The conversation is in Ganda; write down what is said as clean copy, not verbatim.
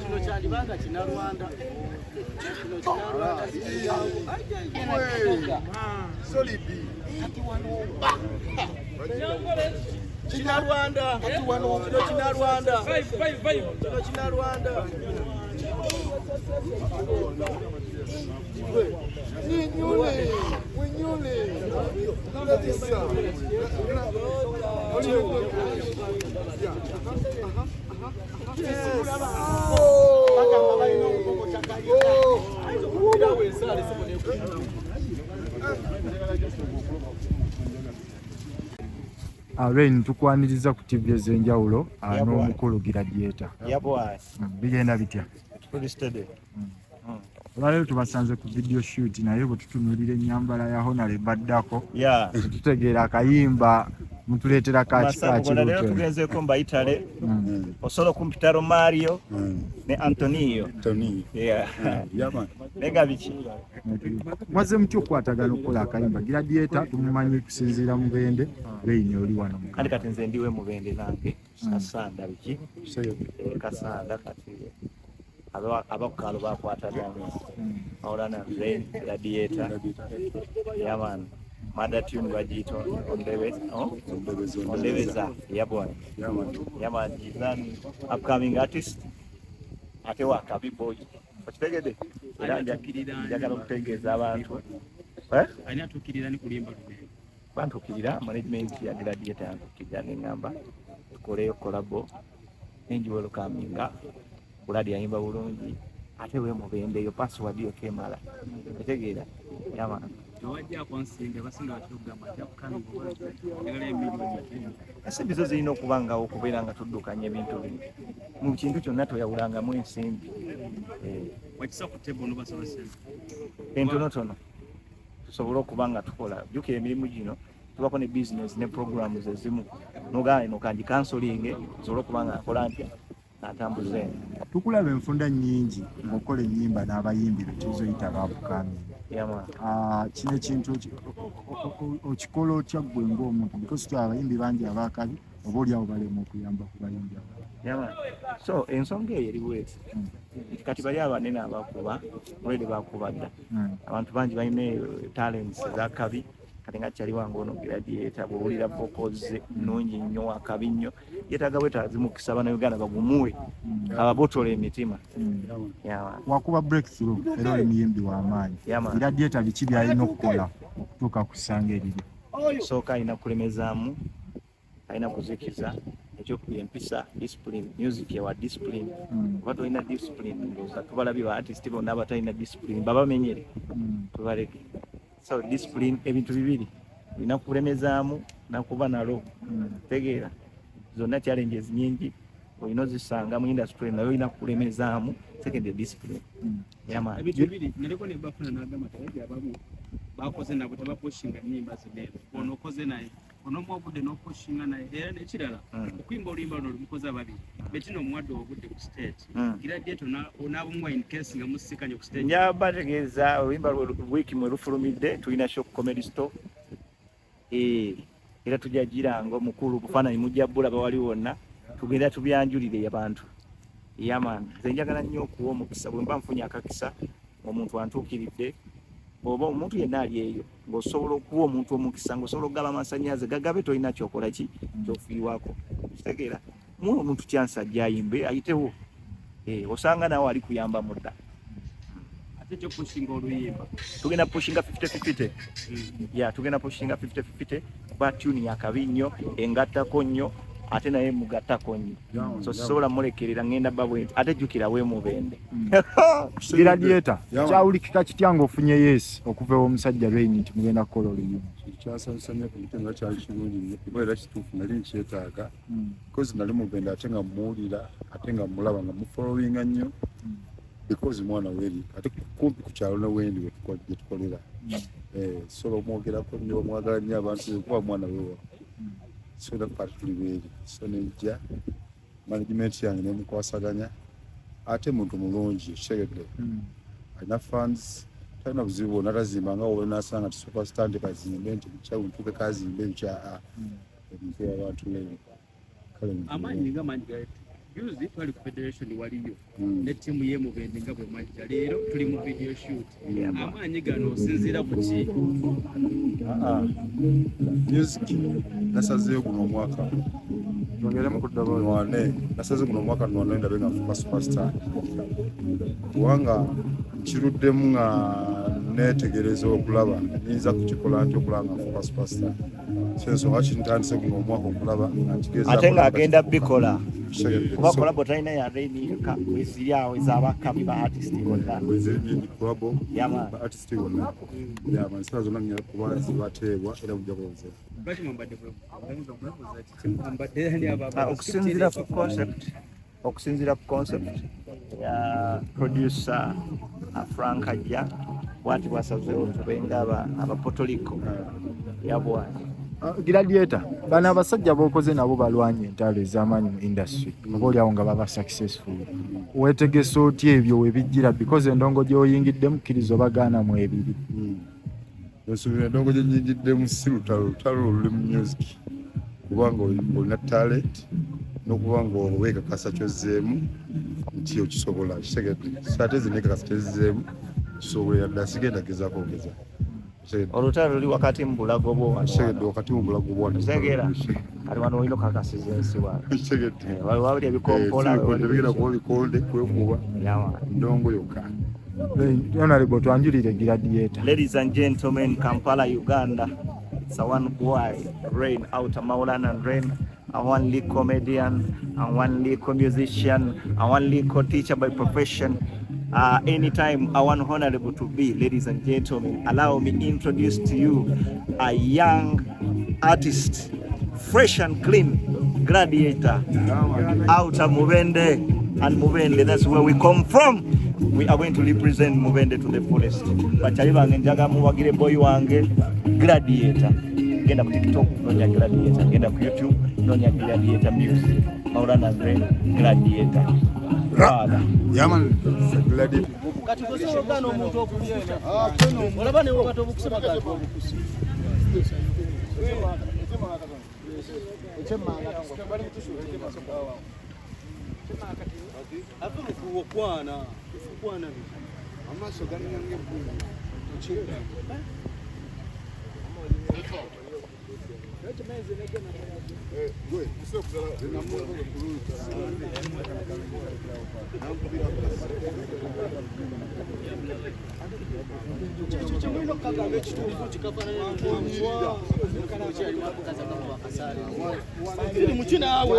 Kino kyandibanga Kinarwanda. Kino Kinarwanda. Kati wano Kinarwanda. Kati wano Kino Kinarwanda. Kino Kinarwanda. Nyinyule, mwinyule. Kabisa. Bagamba balina obukomo takalina. Rain, tukwaniriza ku TV ez'enjawulo n'omukulu Gladiator. Bigenda bitya? Olwaleero tubasanze ku video shoot, naye bwe tutunuulira ennyambala ya Honare baddako tutegeera akayimba mutuleetera Leero tugenzeeko mbayitale osobola okumpita Romario ne Antonio. Naye biki? Mwazze mutya okukwatagana okukola akayimba? Gladiator tumumanyi kusinziira Mubende, Rain oli wano mu Kandi kati nze ndiwe Mubende nange Kasanda biki? Kasanda kati abakukaalo bakwataganye. Maulana, Rain, Gladiator. Yeah man. Mother tune bagiyita Ondebe, oh? Ondebeza. Yeah boy. Yeah man, he's an upcoming artist. Ate wa kabi boy. Okitegedde? Era njagala okutegeeza abantu. Eh? Ani atuukirira ni kulimba luno? Bantuukirira, management ya Gladiator yantuukirira neŋŋamba tukoleyo collabo, nengiwelcominga. Buladi yayimba bulungi ate we Mubende eyo password yo kemala otegeera yama. Tewajja kwansinga basinga batera okugamba nti upcoming njagala emiliyoni. Ensimbi zo zirina okuba nga okubeera nga tuddukanya ebintu bino, mu kintu kyonna toyawulangamu ensimbi. Wakisa ku table n'obasaba ssente? Entonotono tusobole okuba nga tukola. Jjukira emirimu gino tubako ne business ne programs ezimu, nogamba eno kangi canceling nsobole okuba nga nkola ntya natambuza eno. Tukulaba enfunda nnyingi ng'okola ennyimba n'abayimbi betuyinza oyita ba upcoming. Yama. Kino ekintu okikola otya ggwe ng'omuntu, because tulaba abayimbi bangi abakabi oba oliawo balema okuyamba ku bayimbi abalala? Yama. So ensonga eyo eri bweti nti kati bali abanene abakuba already bakuba dda. Abantu bangi balina talents ezakabi. Kati nga kyali wange ono Gladiator, bw'owulira vocals ze nnungi nnyo, wakabi nnyo, yeetaaga bwetaazi mukisa Bannayuganda bagumuwe ababotola emitima. Yama. Wakuba breakthrough era oli muyimbi w'amaanyi. Yama. Gladiator biki by'alina okukola okutuuka ku ssanga eriri? Sooka alina kulemezaamu, alina kuzikiza, ekyokubiri empisa, discipline. Music ewa discipline. Oba tolina discipline, ndowooza tubalabye ba artist bonna abatalina discipline babamenyere. Tubaleke. So discipline, ebintu bibiri olina kulemezaamu nakuba nalo. Tegeera zonna challenges nyingi olina ozisanga mu industry, naye olina kulemezaamu second discipline. Yeah, man. Ebintu bibiri naliko ne bafuna n'agamba tewajja abamu bakoze nabo tebapushinga nnyimba zino, ono okoze naye onomuwa obudde n'opushinga naye. Era n'ekirala, okuyimba oluyimba luno lumukoze ababiri betina omuwadde obudde ku stage. Gladiator onaabumuwa in case nga musisikanye ku stage? Nja bategeeza oluyimba wiiki mwe lufulumidde, tulina show ku Comedy Store. Era tujja giranga omukulu bufaananyi mujja bulaba wali wonna, tugenda tubyanjulire abantu. Yeah man, nze njagala nnyo okuwa omukisa bwe mba nfunye akakisa omuntu antuukiridde oba omuntu yenna ali eyo ng'osobola okuwa omuntu omukisa, ng'osobola okugaba amasannyalaze gagabe, tolina kyokola ki kyofiirwako. Kitegeera muwe omuntu chance ajja ayimbe ayitewo. Osanga nawe ali kuyamba mudda. Ate kyopushinga oluyimba? Tugenda pushinga 50-50. Ya, tugenda pushinga 50-50 kuba tune yakabi nnyo, engattako nnyo ate naye mugattako nnyo, so sisobola mulekerera ngenda babwe ate jjukira we Mubende. Gladiator, kyawulikika kitya ng'ofunye yes okuva ew'omusajja Rain nti mugenda kukola oluyimba? Kyasanyusa nnyo ku mutima era kyali kirungi nnyo kuba era kituufu nali nkyetaaga because nali Mubende ate nga muwulira ate nga mulaba nga mufollowinga nnyo because mwana weri ate kumpi ku kyalo ne wendi gye tukolera. So bamwogerako nnyo, bamwagala nnyo abantu kuba mwana wewa, so era kati tuli beeri, so nejja management yange nemukwasaganya ate muntu mulungi kitegedde, alina fans, talina buzibu bwonna, tazimba nga woba nasanga nti superstar nti kazimbe nti ntuuke kazimbe nkya ebintu abantu ebyo. Amaanyi nga mangi juzi twali ku federation waliyo ne ttiimu y'e Mubende nga bwe mwajja leero tuli mu video shoot. Amaanyi gano osinziira ku ki? Music nasazeeyo guno omwaka nwane, nasaze guno omwaka nwane ndabe nga nfuuka superstar, kubanga nkiruddemu nga neetegereza okulaba nyinza kukikola nti okulaba nga nfuuka superstar. Kyensonga kintandise guno omwaka okulaba nga nkigezaako. Ate ng'agenda bikola kuba So- collabo talina ya Reign yekka, weziri awo ez'abakabi ba artist bonna. Weziri nyingi collabo. Yeah, man. Ba artist bonna yama nsala zonna ngenda kuba zibateebwa era mujja kubabuza. Lwaki mwambadde mwebuuza kiki mwambadde ani abo Okusinziira ku concept ya producer Frank Ajja, bwati bwasazeewo tubenga abapotoliko yabwani. Gladiator, bano abasajja b'okoze nabo balwanye entalo ez'amaanyi mu industry, oba oliawo nga baba successful. Weetegese otya ebyo webijjira? Because endongo gy'oyingiddemu kkiriza obagaana mu ebiri. Nsuubira endongo gye nyingiddemu si lutalo, lutalo oluli mu music, kubanga olina talent n'okuba nga weekakasa kyozzeemu nti okisobola. Kitegedde? So ate ze neekakasa kyezzeemu kisobolera ddala, sigenda gezaako ogeza. Kitegedde? Olutalo luli wakati mu bulago bwo wano. Kitegedde, wakati mu bulago bwo wano. Kitegeera? Kati wano olina okakasiza ensi wano. Kitegedde. Waliwo wabiri ebikompola. Bikonde bigenda kuba bikonde kwekuba Yeah, man. ndongo yokka. Honorable, twanjulire Gladiator. Ladies and gentlemen, Kampala, Uganda. It's a one boy, Rain out Maulana and Rain, a one lead comedian, a one lead musician, a one lead teacher by profession. Anytime I want honorable to be, ladies and gentlemen, allow me introduce to you a young artist, fresh and clean, Gladiator, out of Mubende, and Mubende, that's where we come from. We are going to represent Mubende to the fullest. Bakyali bange, njaga muwagire boy wange Gladiator. Genda ku TikTok, nonya Gladiator. Genda ku YouTube, nonya Gladiator Music. Maulana Green, Gladiator. Father. Yeah man, Gladiator. Kati osobola ogaana omuntu okukuta, olaba newobata obukusi bagamba obukusi. Ate okwana okwana. Amaaso galinga ng'ebbungu tokidda. Gwe Kimulina okukagamba ekituufu kikafaanana. Firimu ki naawe?